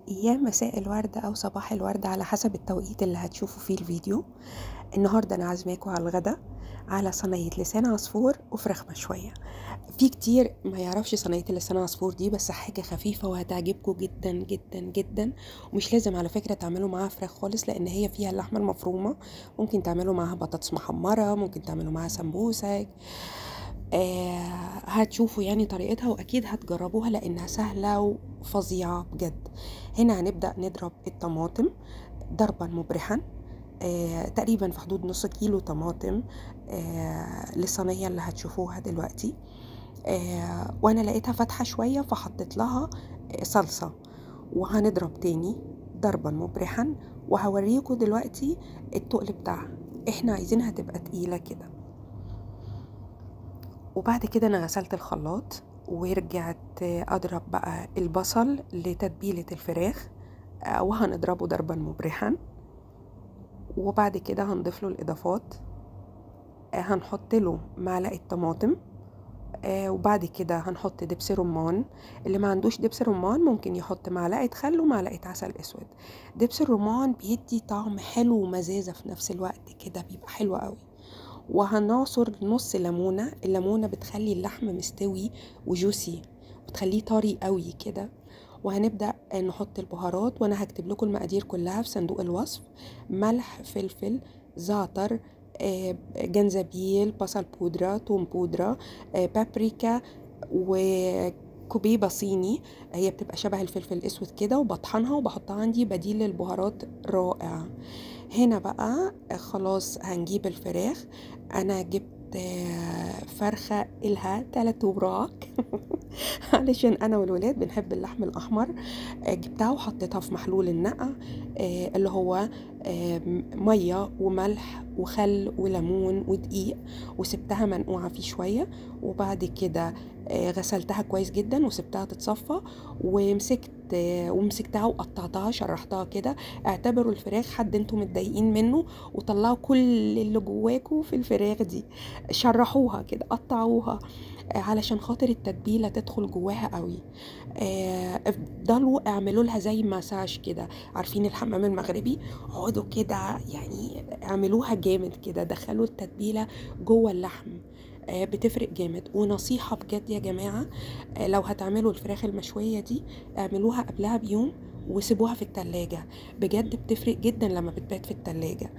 يا مساء الورد أو صباح الورد على حسب التوقيت اللي هتشوفوا فيه الفيديو. النهاردة أنا عازماكم على الغدا على صينية لسان عصفور وفراخ مشوية. في كتير ما يعرفش صينية لسان عصفور دي، بس حاجة خفيفة وهتعجبكم جدا جدا جدا، ومش لازم على فكرة تعملوا معاها فراخ خالص لأن هي فيها اللحمة المفرومة. ممكن تعملوا معاها بطاطس محمرة، ممكن تعملوا معاها سمبوسك. هتشوفوا يعني طريقتها واكيد هتجربوها لانها سهلة وفظيعه بجد. هنا هنبدا نضرب الطماطم ضربا مبرحا، تقريبا في حدود نص كيلو طماطم للصينيه اللي هتشوفوها دلوقتي. وانا لقيتها فاتحة شوية فحطيت لها صلصه، وهنضرب تاني ضربا مبرحا، وهوريكم دلوقتي التقل بتاعها. احنا عايزينها تبقى تقيلة كده. وبعد كده انا غسلت الخلاط ورجعت اضرب بقى البصل لتتبيلة الفراخ، وهنضربه ضربا مبرحا. وبعد كده هنضيف له الاضافات، هنحط له معلقة طماطم، وبعد كده هنحط دبس رمان. اللي ما عندوش دبس رمان ممكن يحط معلقة خل ومعلقة عسل اسود. دبس الرمان بيدي طعم حلو ومزازة في نفس الوقت كده، بيبقى حلو قوي. وهنعصر نص ليمونه، الليمونه بتخلي اللحم مستوي وجوسي، بتخليه طري قوي كده. وهنبدا نحط البهارات، وانا هكتب لكم المقادير كلها في صندوق الوصف: ملح، فلفل، زعتر، جنزبيل، بصل بودره، توم بودره، بابريكا، وكوبيبه صيني، هي بتبقى شبه الفلفل الاسود كده، وبطحنها وبحطها عندي بديل للبهارات رائع. هنا بقى خلاص هنجيب الفراخ. انا جبت فرخة إلها 3 وراك علشان انا والولاد بنحب اللحم الاحمر. جبتها وحطيتها في محلول النقع اللي هو مية وملح وخل وليمون ودقيق، وسبتها منقوعه فيه شوية. وبعد كده غسلتها كويس جدا وسبتها تتصفى، ومسكتها وقطعتها شرحتها كده. اعتبروا الفراخ حد انتم متضايقين منه وطلعوا كل اللي جواكوا في الفراخ دي، شرحوها كده، قطعوها علشان خاطر التتبيله تدخل جواها قوي. افضلوا اعملوا لها زي مساج كده، عارفين الحمام المغربي، اقعدوا كده يعني اعملوها جامد كده، دخلوا التتبيله جوه اللحم، بتفرق جامد. ونصيحة بجد يا جماعة، لو هتعملوا الفراخ المشوية دي اعملوها قبلها بيوم وسيبوها في التلاجة، بجد بتفرق جدا لما بتبات في التلاجة.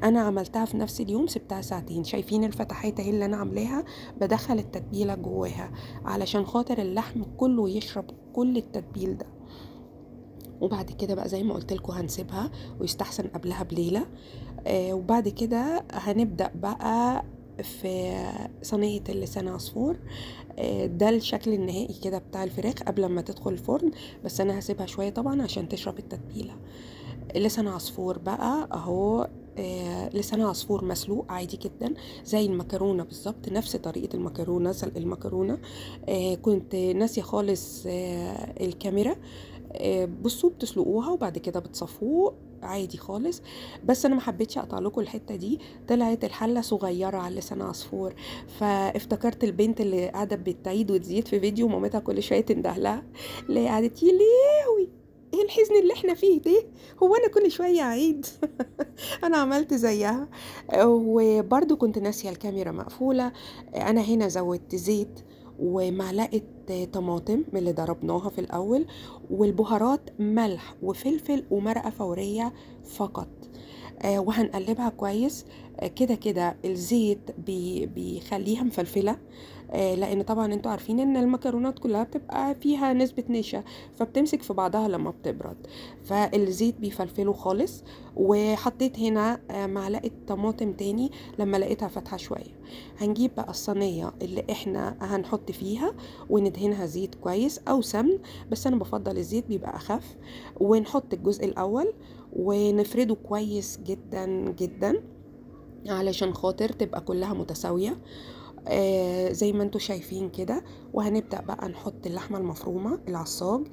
انا عملتها في نفس اليوم، سبتها ساعتين. شايفين الفتحات اهي اللي انا عاملاها، بدخل التتبيلة جواها علشان خاطر اللحم كله يشرب كل التتبيل ده. وبعد كده بقى زي ما قلت لكم هنسيبها، ويستحسن قبلها بليلة. وبعد كده هنبدأ بقى في صينية اللسان عصفور. ده الشكل النهائي كده بتاع الفراخ قبل ما تدخل الفرن، بس انا هسيبها شوية طبعا عشان تشرب التتبيلة. لسان عصفور بقى اهو، لسان عصفور مسلوق عادي جدا زي المكرونة بالظبط، نفس طريقة المكرونة، سلق المكرونة. كنت ناسية خالص الكاميرا. بصوا بتسلقوها وبعد كده بتصفوه عادي خالص، بس انا ما حبيتش اقطع لكم الحتة دي، طلعت الحلة صغيرة على لسان عصفور، فافتكرت البنت اللي قاعدة بتعيد وتزيد في فيديو مامتها كل شوية تنده لها، اللي قعدت يا لهوي ايه الحزن اللي احنا فيه ده، هو انا كل شوية اعيد؟ انا عملت زيها. وبرده كنت ناسيه الكاميرا مقفولة. انا هنا زودت زيت ومعلقة طماطم من اللي ضربناها في الأول، والبهارات ملح وفلفل ومرقة فورية فقط. وهنقلبها كويس. كده كده الزيت بيخليها مفلفلة، لأن طبعا انتوا عارفين ان المكرونات كلها بتبقى فيها نسبة نشا، فبتمسك في بعضها لما بتبرد، فالزيت بيفلفله خالص. وحطيت هنا معلقة طماطم تاني لما لقيتها فاتحة شوية. هنجيب بقى الصينية اللي احنا هنحط فيها وندهنها زيت كويس او سمن، بس انا بفضل الزيت بيبقى اخف. ونحط الجزء الاول ونفرده كويس جدا جدا علشان خاطر تبقى كلها متساوية. زي ما انتوا شايفين كده. وهنبدأ بقى نحط اللحمة المفرومة العصاج.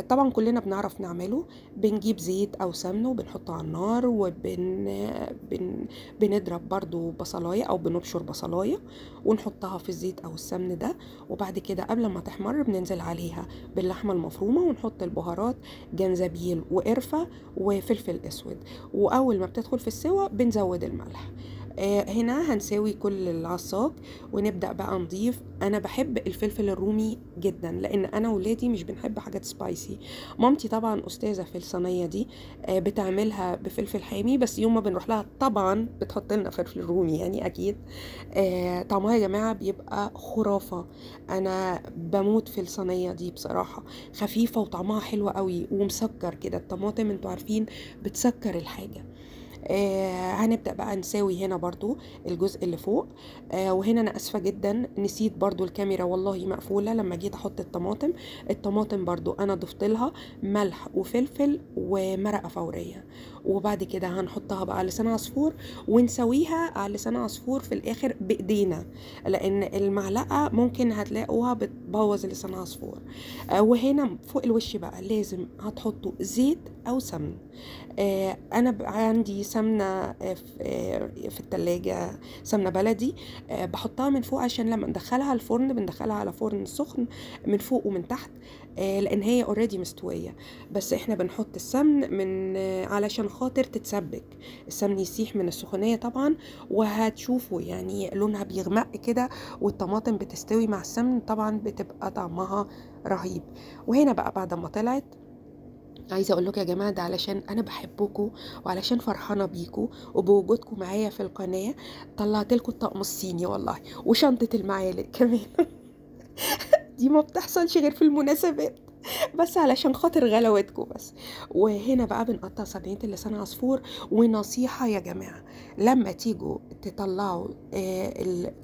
طبعا كلنا بنعرف نعمله، بنجيب زيت او سمنه وبنحطه على النار، وبنضرب برضو بصلاية او بنبشر بصلاية ونحطها في الزيت او السمن ده، وبعد كده قبل ما تحمر بننزل عليها باللحمة المفرومة ونحط البهارات، جنزبيل وقرفة وفلفل اسود، واول ما بتدخل في السوا بنزود الملح. هنا هنساوي كل العصاج ونبدأ بقى نضيف. انا بحب الفلفل الرومي جدا لان انا ولادي مش بنحب حاجات سبايسي. مامتي طبعا استاذة في الصينية دي، بتعملها بفلفل حامي، بس يوم ما بنروح لها طبعا بتحط لنا فلفل رومي يعني اكيد. طعمها يا جماعة بيبقى خرافة، انا بموت في الصينية دي بصراحة، خفيفة وطعمها حلو قوي ومسكر كده. الطماطم انتوا عارفين بتسكر الحاجة. هنبدأ بقى نساوي هنا برضو الجزء اللي فوق. وهنا أنا أسفة جدا نسيت برضو الكاميرا والله مقفولة لما جيت أحط الطماطم. الطماطم برضو أنا ضفت لها ملح وفلفل ومرقة فورية، وبعد كده هنحطها بقى على لسان عصفور ونسويها على لسان عصفور في الآخر بإيدينا، لأن المعلقة ممكن هتلاقوها بتبوظ لسان عصفور. وهنا فوق الوش بقى لازم هتحطوا زيت أو سمن. أنا عندي سمنة في التلاجة، سمنة بلدي، بحطها من فوق عشان لما ندخلها الفرن بندخلها على فرن سخن من فوق ومن تحت، لان هي already مستوية، بس احنا بنحط السمن من علشان خاطر تتسبك، السمن يسيح من السخونية طبعا، وهتشوفوا يعني لونها بيغمق كده، والطماطم بتستوي مع السمن طبعا بتبقى طعمها رهيب. وهنا بقى بعد ما طلعت عايزه اقول لكم يا جماعة، ده علشان انا بحبكم وعلشان فرحانة بيكم وبوجودكم معايا في القناة، طلعت لكم الطقم الصيني والله وشنطه المعالق كمان. دي ما بتحصلش غير في المناسبات، بس علشان خاطر غلاوتكم بس. وهنا بقى بنقطع صينية اللسان عصفور. ونصيحة يا جماعة، لما تيجوا تطلعوا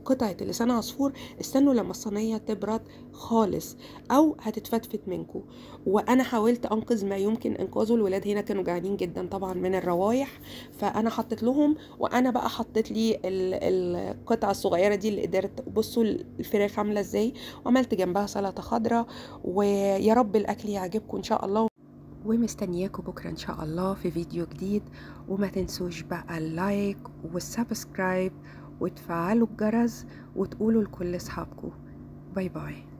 قطعه اللسان عصفور استنوا لما الصينية تبرد خالص او هتتفتفت منكم. وانا حاولت انقذ ما يمكن انقاذه، الولاد هنا كانوا جعانين جدا طبعا من الروايح، فانا حطيت لهم، وانا بقى حطيت لي القطعة الصغيرة دي اللي قدرت. بصوا الفراخ عامله ازاي، وعملت جنبها سلطة خضراء. ويا رب الاكل يعجبكم ان شاء الله، ومستنياكم بكره ان شاء الله في فيديو جديد. وما تنسوش بقى ال like وال subscribe وتفعلوا الجرس وتقولوا لكل اصحابكم. bye bye.